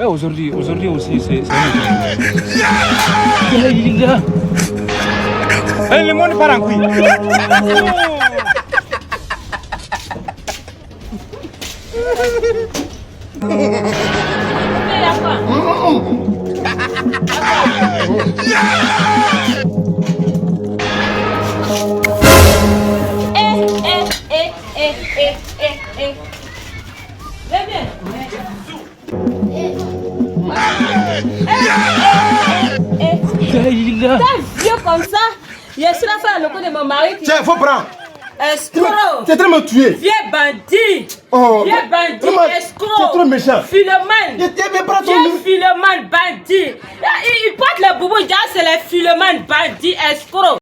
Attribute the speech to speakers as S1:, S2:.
S1: Eh, aujourd'hui, aujourd'hui aussi, c'est. Eh, le monde part en couille.
S2: Eh, eh, eh, eh, eh, eh, eh. Viens, viens. Eh, eh, eh. T'es vieux comme ça. Je suis là faire le coup de mon mari qui.
S3: Tiens, faut prendre.
S2: Escroc.
S3: Tu es en train de me tuer.
S2: Vieux bandit.
S3: Oh,
S2: Vieux bandit,
S3: vraiment,
S2: escroc.
S3: Tu es trop méchant.
S2: Philoman.
S3: Mais prends ton
S2: Vieux philoman bandit. Il porte le boubou, il dit, ah, c'est les philomanes bandits, escrocs.